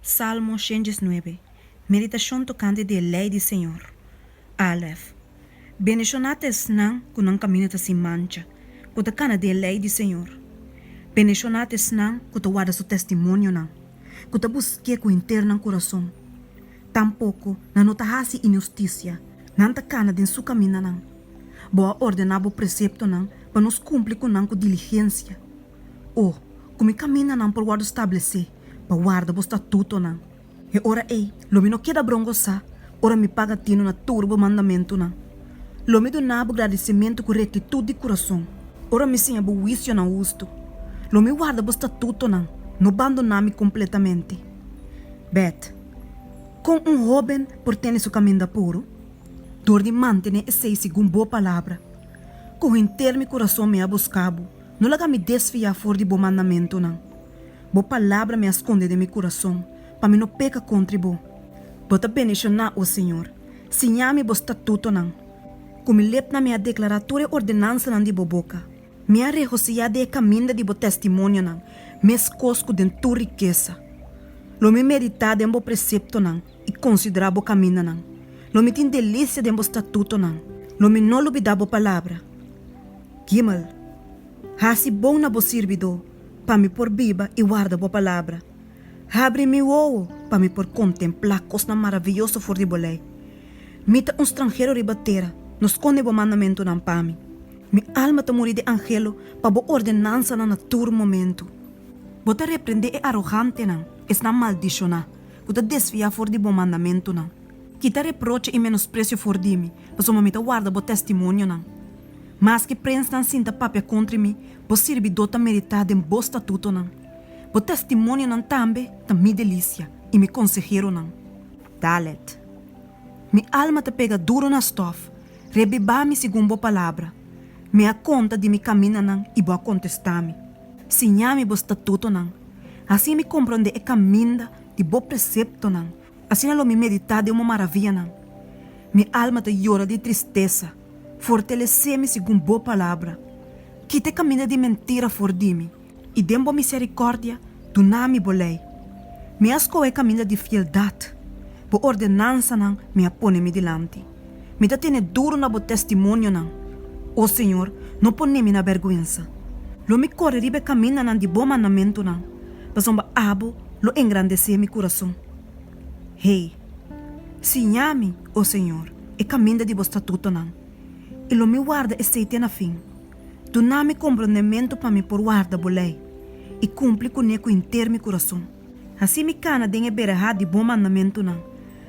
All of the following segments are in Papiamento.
Salmo 119 Meditashon tokante di e lei di Señor. Alef. Bendishoná ta esnan ku nan kaminda ta sin mancha, ku ta kana den e lei di Señor. Bendishoná ta esnan ku ta warda su testimonionan, ku ta busk'é ku henter nan kurason. Tampoko nan no ta hasi inhustisia, nan ta kana den su kamindanan. Bo a ordená bo preseptonan pa nos kumpli ku nan ku diligensia. O, ku mi kamindanan por wòrdu stablesé pa warda bo statutonan! E ora ei lo mi no keda brongosá ora mi paga tinu na tur bo mandamentunan. Lo mi duna bo gradisimentu ku rektitut di kurason ora mi siña bo huisionan hustu. Lo mi warda bo statutonan, no bandoná mi kompletamente. Bet. Kon un hóben por tene su kaminda puru? Dor di mantené esei segun bo palabra. Ku henter mi kurason mi a buska bo, no laga mi desviá for di bo mandamentunan. Bo palabra mi a skonde den mi kurason, pa mi no peka kontri bo. Bo ta bendishoná, o Señor, siña mi bo statutonan. Ku mi lepnan mi a deklará tur e ordenansanan di bo boka. Mi a regosihá den e kaminda di bo testimonionan, meskos ku den tur rikesa. Lo mi meditá den bo preseptonan i konsiderá bo kamindanan. Lo mi tin delisia den bo statutonan. Lo mi no lubidá bo palabra. Gimel. Hasi bon na bo sirbidó, pa mi por biba i warda bo palabra. Habri mi wowo pa mi por kontemplá kosnan maravioso for di bo lei. Mi ta un stranhero riba tera, no skonde bo mandamentunan pa mi. Mi alma ta muri di anhelo pa bo ordenansanan na tur momentu. Bo ta reprendé e arogantenan, esnan maldishoná, ku ta desviá for di bo mandamentunan. Kita reproche i menospresio for di mi, pasobra mi ta warda bo testimonionan. Maske prensnan sinta papia kontri mi, bo sirbidó ta meditá den bo statutonan. Bo testimonionan tambe ta mi delisia i mi konseheronan. Dalet. Mi alma ta pega duru na stòf, rebibá mi segun bo palabra. Mi a konta di mi kamindanan i bo a kontestá mi. Siñá mi bo statutonan. Hasi mi komprondé e kaminda di bo preseptonan, asina lo mi meditá den bo maravianan. Mi alma ta yora di tristesa, fortalesé mi segun bo palabra. Kita e kaminda di mentira for di mi. I den bo miserikòrdia duna mi bo lei. Mi a skohe kaminda di fieldat, bo ordenansanan mi a pone mi dilanti. Mi ta tene duru na bo testimonionan. O señor, no pone mi na bèrgwensa. Lo mi kore riba e kamindanan di bo mandamentunan, pasobra abo lo engrandesé mi kurason. Hei, siña mi, o señor, e kaminda di bo statutonan, i lo mi warda esei te na fin. Duna mi komprondementu pa mi por warda bo lei i kumpli kuné ku henter mi kurason. Hasi mi kana den e berahá di bo mandamentunan,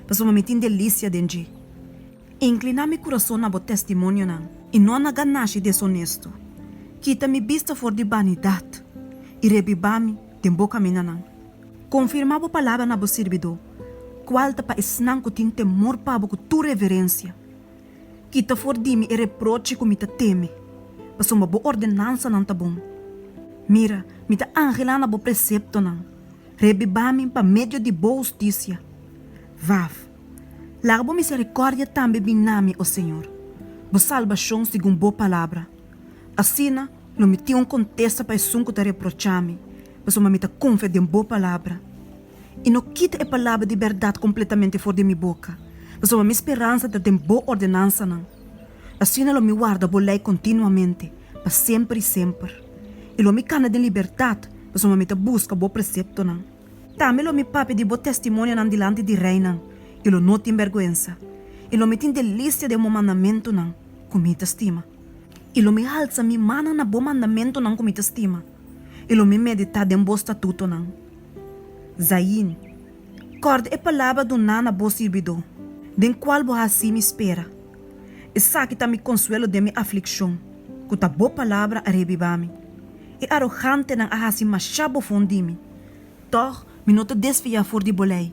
pasobra mi tin delisia den dje. Inkliná mi kurason na bo testimonionan i no na ganashi desonesto. Kita mi bista for di banidat i rebibá mi den bo kamindanan. Konfirmá bo palabra na bo sirbidó, kual ta pa esnan ku tin temor pa bo ku tur reverensia. Kita for di mi e reproche ku mi ta teme, pasobra bo ordenansanan ta bon. Mira, mi ta anhelá na bo preseptonan. Rebibá mi pa medio di bo hustisia. Vav. Laga bo miserikòrdia tambe bin na mi, o señor, bo salbashon segun bo palabra. Asina lo mi tin un kontesta pa esun ku ta reprochá mi, pasobra mi ta konfia den bo palabra. I no kita e palabra di bèrdat kompletamente for di mi boka, pasobra mi speransa ta den bo ordenansanan. Asina lo mi warda bo lei kontinuamente, pa semper i semper. I lo mi kana den libertat, pasobra mi ta buska bo preseptonan. Tambe lo mi papia di bo testimonionan dilanti di reinan, i lo no tin bèrgwensa. I lo mi tin delisia den bo mandamentunan ku mi ta stima. I lo mi halsa mi mannan na bo mandamentunan ku mi ta stima, i lo mi meditá den bo statutonan. Zayin. Kòrda e palabra duná na bo sirbidó, den kual bo hasi mi spera. Esaki ta mi konsuelo den mi aflikshon, ku ta bo palabra a rebibá mi. E arogantenan a hasi mashá bofon di mi, tòg mi no ta desviá for di bo lei.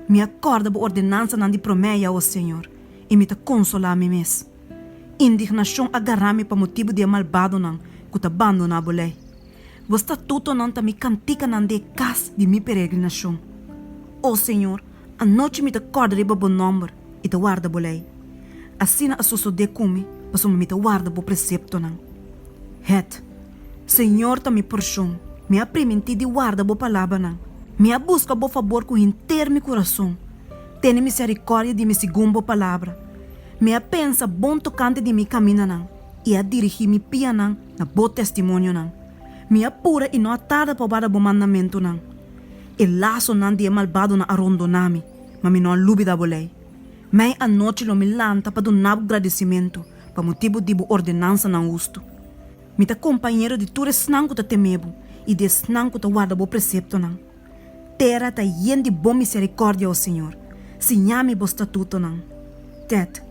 Mi a kòrda bo ordenansanan di promé ya, o señor, i mi ta konsolá mi mes. Indignashon a gará mi pa motibu di e malbadonan ku ta bandoná bo lei. Bo statutonan ta mi kantikanan di e kas di mi peregrinashon. O señor, anochi mi ta kòrda riba bo nòmber i ta warda bo lei. Asina a sosodé ku mi pasobra mi ta warda bo preseptonan. Het. Señor ta mi porshon, mi a primintí di warda bo palabranan. Mi a buska bo fabor ku henter mi kurason. Tene miserikòrdia di mi segun bo palabra. Mi a pensa bon tokante di mi kamindanan i a dirigí mi pianan na bo testimonionan. Mi a pura i no a tarda pa warda bo mandamentunan. E lasonan di e malbadonan a rondoná mi, ma mi no a lubidá bo lei. Mei anochi lo mi lanta pa duna bo gradisimentu pa motibu di bo ordenansanan hustu. Mi ta kompañero di tur esnan ku ta teme bo i di esnan ku ta warda bo preseptonan. Tera ta yen di bo miserikòrdia, o Señor, siña mi bo statutonan. Tet.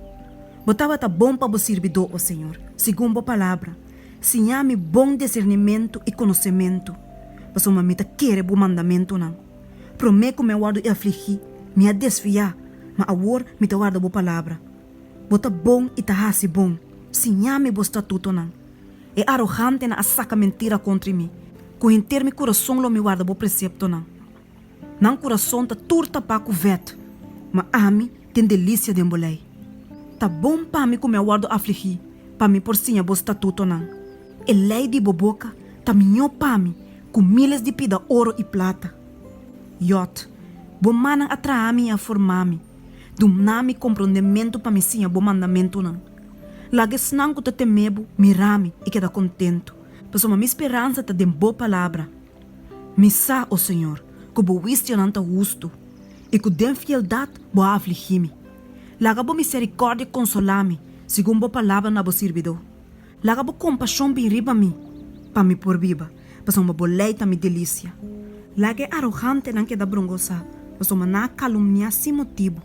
Bo tabata bon pa bo sirbidó, o Señor, segun bo palabra. Siña mi bon disernimentu i konosementu, pasobra mi ta kere bo mandamentunan. Promé ku mi a wòrdu afligí, mi a desviá, ma awor mi ta warda bo palabra. Bo ta bon i ta hasi bon, siña mi bo statutonan. E arogantenan a saka mentira kontri mi, ku henter mi kurason lo mi warda bo preseptonan. Nan kurason ta tur tapá ku vèt, ma ami tin delisia den bo lei. Ta bon pa mi ku mi a wòrdu afligí, pa mi por siña bo statutonan. E lei di bo boka ta mihó pa mi ku míles di pida oro i plata. Yòt, bo mannan a traha mi i a forma mi. Duna mi komprondementu pa mi siña bo mandamentunan. Laga esnan ku ta teme bo mira mi i keda kontentu, pasobra mi speransa ta den bo palabra. Mi sa, o Señor, ku bo huisionan ta hustu i ku den fieldat bo a afligí mi. Laga bo miserikòrdia konsolá mi, segun bo palabra na bo sirbidó. Laga bo kompashon bin riba mi, pa mi por biba, pasobra bo lei ta mi delisia. Laga e arogantenan keda brongosá, pasobra nan a kalumniá sin motibu,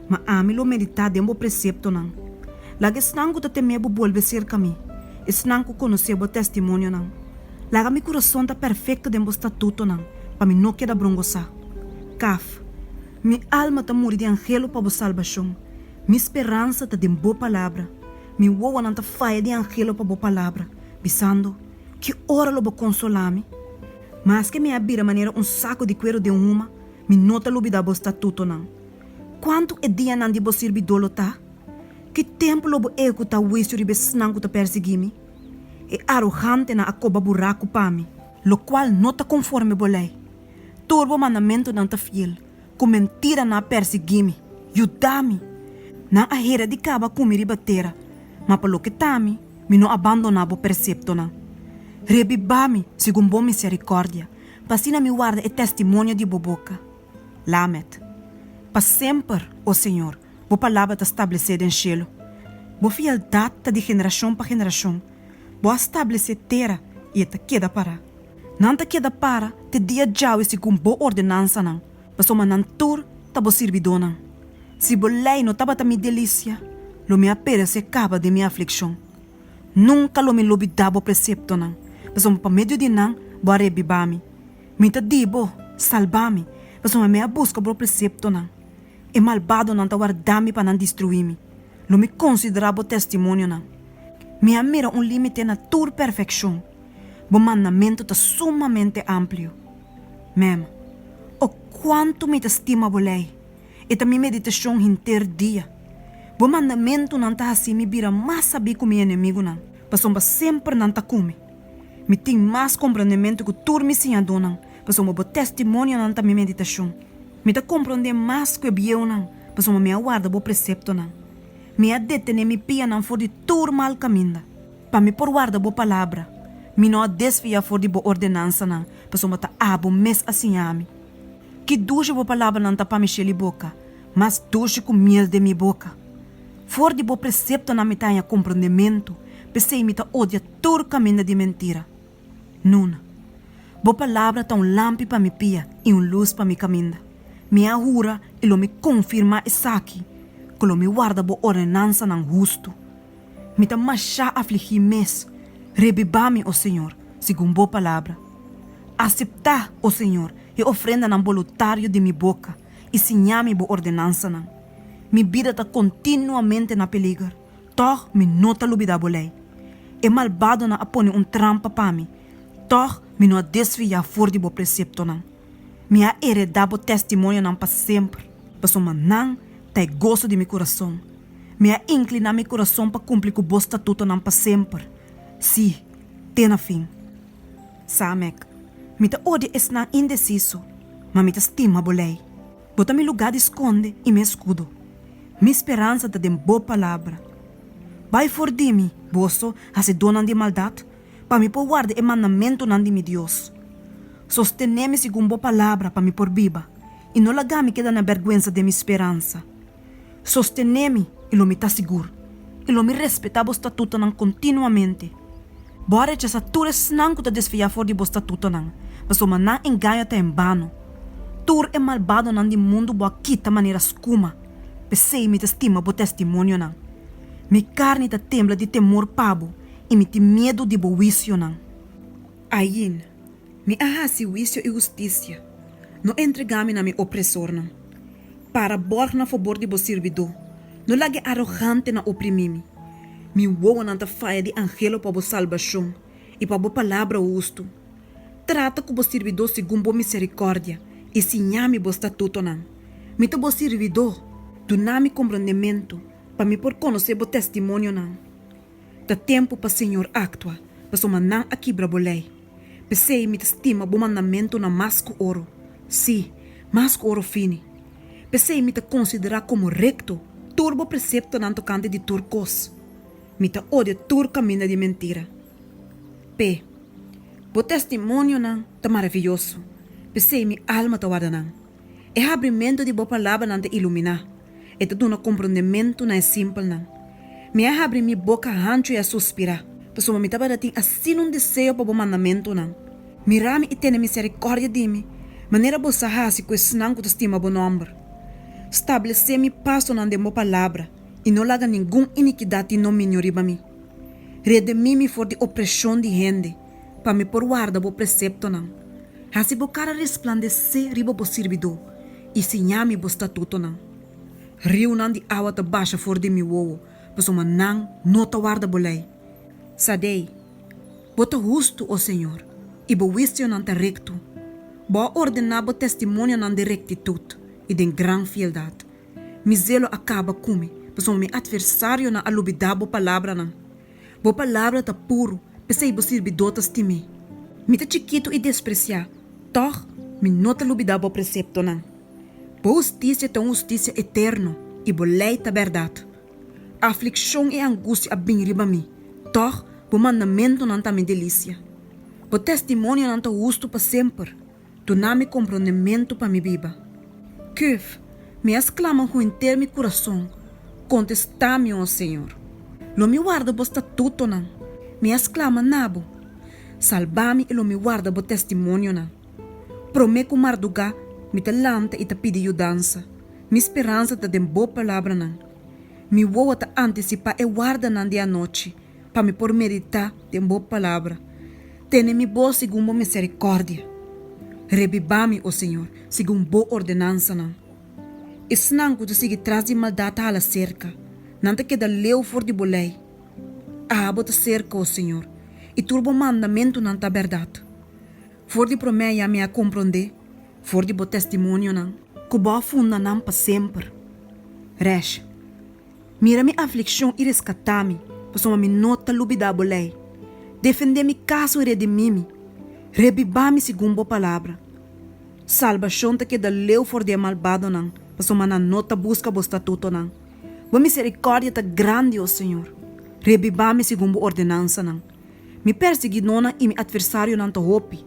ma ami lo meditá den bo preseptonan. Laga esnan ku ta temé bo bolbe serka mi, esnan ku konosé bo testimonionan. Laga mi kurason ta perfekto den bo statutonan, pa mi no keda brongosá. Kaf. Mi alma ta muri di anhelo pa bo salbashon, mi speransa ta den bo palabra. Mi wowonan ta faya di anhelo pa bo palabra, bisando, Ki ora lo bo konsolá mi? Maske mi a bira manera un saku di kueru den huma, mi no ta lubidá bo statutonan. Kuantu e dianan di bo sirbidó lo ta? Ki tempu lo bo ehekutá huisio riba esnan ku ta persiguí mi? E arogantenan a koba buraku pa mi, lokual no ta konforme bo lei. Tur bo mandamentunan ta fiel. Ku mentira nan a persiguí mi. Yuda mi! Nan a hera di kaba ku mi riba tera, ma pa loke ta mi, mi no a bandoná bo perseptonan. Rebibá mi segun bo miserikòrdia, pa asina mi warda e testimonio di bo boka. Lamed. Pa semper, o señor, bo palabra ta stablesé den shelu. Bo fieldat ta di generashon pa generashon. Bo a stablesé tera i e ta keda pará. Nan ta keda para te dia djawe segun bo ordenansanan, pasobra nan tur ta bo sirbidónan. Si bo lei no tabata mi delisia, lo mi a peresé kaba den mi aflikshon. Nunka lo mi lubidá bo preseptonan, pasobra pa medio di nan bo a rebibá mi. Mi ta di bo, Salba mi, pasobra mi a buska bo preseptonan. E malbadonan ta warda mi pa nan destruí mi. Lo mi konsiderá bo testimonionan. Mi a mira un límite na tur perfekshon. Bo mandamentu ta sumamente amplio. Mem, O kuantu mi ta stima bo lei! E ta mi meditashon henter dia. Bo mandamentunan ta hasi mi bira mas sabí ku mi enemigunan, pasobra semper nan ta ku mi. Mi tin mas komprendementu ku tur mi siñadónan, pasobra bo testimonionan ta mi meditashon. Mi ta komprondé mas ku e bieunan, pasobra mi a warda bo preseptonan. Mi a detené mi pianan for di tur mal kaminda. Pa mi por warda bo palabra. Mi no a desviá for di bo ordenansanan, pasobra ta abo mes a siña mi. Ki dushi bo palabranan ta pa mi sheli boka, mas dushi ku miel den mi boka! For di bo preseptonan mi ta haña komprondementu, p'esei mi ta odia tur kaminda di mentira. Nun. Bo palabra ta un lampi pa mi pia i un lus pa mi kaminda. Mi a hura i lo mi konfirmá esaki, ku lo mi warda bo ordenansanan hustu. Mi ta mashá afligí mes. Rebibá mi, o Señor, segun bo palabra. Aseptá, o Señor, e ofrendanan boluntario di mi boka i siñá mi bo ordenansanan. Mi bida ta kontinuamente na peliger, tòg mi no ta lubidá bo lei. E malbadonan a pone un trampa pa mi, tòg mi no a desviá for di bo preseptonan. Mi a heredá bo testimonionan pa semper, pasobra nan ta e goso di mi kurason. Mi a inkliná mi kurason pa kumpli ku bo statutonan pa semper, sí, te na fin. Samek, Mi ta odia esnan indesiso. ma mi ta stima bo lei. Bo ta mi lugá di skonde i mi eskudo. Mi speransa ta den bo palabra. Bai for di mi, boso, hasidónan di maldat, pa mi por warda e mandamentunan di mi Dios. Sostené mi segun bo palabra pa mi por biba, i no laga mi keda na bèrgwensa den mi speransa. Sostené mi, i lo mi ta sigur, i lo mi respetá bo statutonan kontinuamente. Bo a rechasá tur esnan ku ta desviá for di bo statutonan, pasobra nan engaño ta en bano. Tur e malbadonan di mundu bo a kita manera skuma, p'esei mi ta stima bo testimonionan. Mi karni ta tembla di temor pa bo, i mi tin miedu di bo huisionan. Ayin, mi a hasi huisio i hustisia, no entregá mi na mi opresornan. Para bòrg na fabor di bo sirbidó, no laga e arogantenan oprimí mi. Mi wowonan ta faya di angelo pa bo salbashon i pa bo palabra hustu. Trata ku bo sirbidó segun bo miserikòrdia i siña mi bo statutonan. Mi ta bo sirbidó, duna mi komprondementu pa mi por konosé bo testimonionan. Ta tempu pa Señor aktua, pasobra nan a kibra bo lei. P'esei mi ta stima bo mandamentunan mas ku oro, sí, mas ku oro fini. P'esei mi ta konsiderá komo rekto tur bo preseptonan tokante di tur kos. Mi ta odia tur kaminda di mentira. P, Bo testimonionan ta maravioso, p'esei mi alma ta warda nan. E habrimentu di bo palabranan ta iluminá, e ta duna komprondementu na e simpelnan. Mi a habri mi boka hanchu i a suspirá, pasobra mi tabata tin asina un deseo pa bo mandamentunan. Mira mi i tene miserikòrdia di mi, manera bo sa hasi ku esnan ku ta stima bo nòmber. Stablesé mi pasonan den bo palabra i no laga ningun inikidat tin dominio riba mi. Redemí mi for di opreshon di hende, pa mi por warda bo preseptonan. Hasi bo kara resplandesé riba bo sirbidó i siña mi bo statutonan. Riunan di awa ta basha for di mi wowo, pasobra nan no ta warda bo lei. Sadei, Bo ta hustu, o Señor, i bo huisionan ta rekto. Bo a ordená bo testimonionan den rektitut i den gran fieldat. Mi zelo a kaba ku mi, pasobra mi atversarionan a lubidá bo palabranan. Bo palabra ta puru, p'esei bo sirbidó ta stim'é. Mi ta chikitu i despresiá, tòg mi no ta lubidá bo preseptonan. Bo hustisia ta un hustisia eterno, i bo lei ta bèrdat. Aflikshon i angustia a bin riba mi, tòg bo mandamentunan ta mi delisia. Bo testimonionan ta hustu pa semper. Duna mi komprondementu pa mi biba. Kuf, mi a sklama ku henter mi kurason, kontestá mi, o Señor. Lo mi warda bo statutonan. Mi a sklama na bo, salba mi i lo mi warda bo testimonionan. Promé ku mardugá mi ta lanta i ta pidi yudansa. Mi speransa ta den bo palabranan. Mi wowo ta antisipá e wardanan di anochi. Pa mi por meditá den bo palabra. Tene mi bos segun bo miserikòrdia. Rebibá mi, o Señor, segun bo ordenansanan. Esnan ku ta sigui tras di maldat ta hala serka, nan ta keda leu for di bo lei. Abo ta serka, o Señor, i tur bo mandamentunan ta bèrdat. For di promé ya mi a komprondé, for di bo testimonionan. Ku bo a funda nan pa semper. Resh. Mira mi aflikshon i reskatá mi, pasobra mi no ta lubidá bo lei. Defendé mi kaso i redimí mi. Rebibá mi segun bo palabra. Salbashon ta keda leu for di e malbadonan, pasobra nan no ta buska bo statutonan. Bo miserikòrdia ta grandi, o señor. Rebibá mi segun bo ordenansanan. Mi persiguidónan i mi atversarionan ta hopi,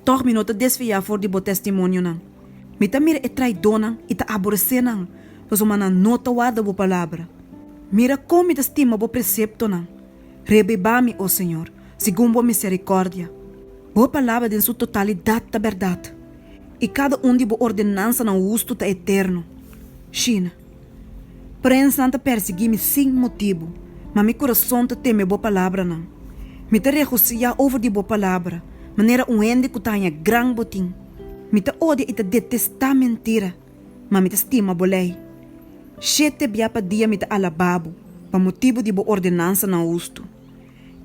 tòg mi no ta desviá for di bo testimonionan. Mi ta mira e traidónan i ta aboresé nan, pasobra nan no ta warda bo palabra. Mira kon mi ta stima bo preseptonan. Rebibá mi, o Señor, segun bo miserikòrdia. Bo palabra den su totalidat ta bèrdat, i kada un di bo ordenansanan hustu ta eterno. Shina. Prensnan ta persiguí mi sin motibu, ma mi kurason ta teme bo palabranan. Mi ta regosihá over di bo palabra, manera un hende ku ta haña gran botin. Mi ta odia i ta detestá mentira, ma mi ta stima bo lei. Shete bia pa dia mi ta alabá bo pa motibu di bo ordenansanan hustu.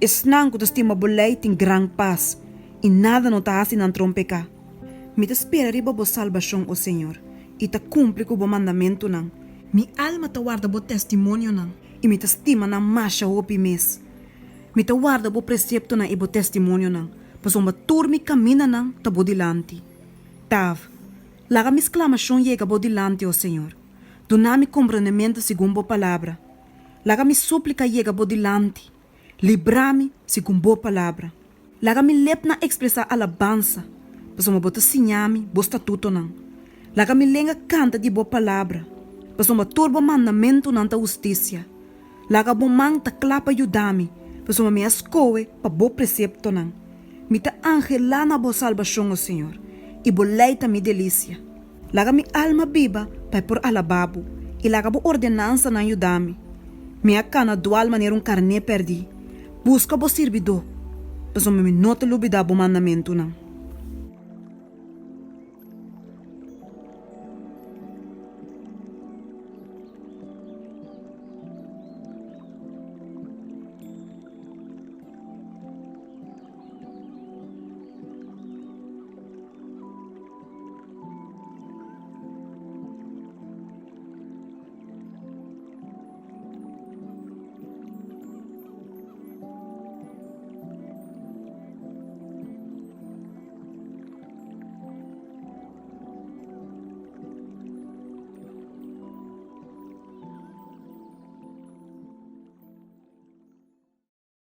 Esnan ku ta stima bo lei tin gran pas, i nada no ta hasi nan trompeká. Mi ta spera riba bo salbashon, o Señor, i ta kumpli ku bo mandamentunan. Mi alma ta warda bo testimonionan, i mi ta stima nan masha hopi mes. Mi ta warda bo preseptonan i bo testimonionan, pasobra tur mi kamindanan ta bo dilanti. Tav. Laga mi sklamashon yega bo dilanti, o Señor. Duna mi komprendementu segun bo palabra. Laga mi súplika yega bo dilanti. Libra mi segun bo palabra. Laga mi lepnan ekspresá alabansa, pasobra bo ta siña mi bo statutonan. Laga mi lenga kanta di bo palabra, pasobra tur bo mandamentunan ta hustisia. Laga bo man ta kla pa yuda mi, pasobra mi a skohe pa bo preseptonan. Mi ta anhelá na bo salbashon, o Señor, i bo lei ta mi delisia. Laga mi alma biba pa e por alabá bo, i laga bo ordenansanan yuda mi. Mi a kana dual manera un karné pèrdí. Buska bo sirbidó, pasobra mi no ta lubidá bo mandamentunan.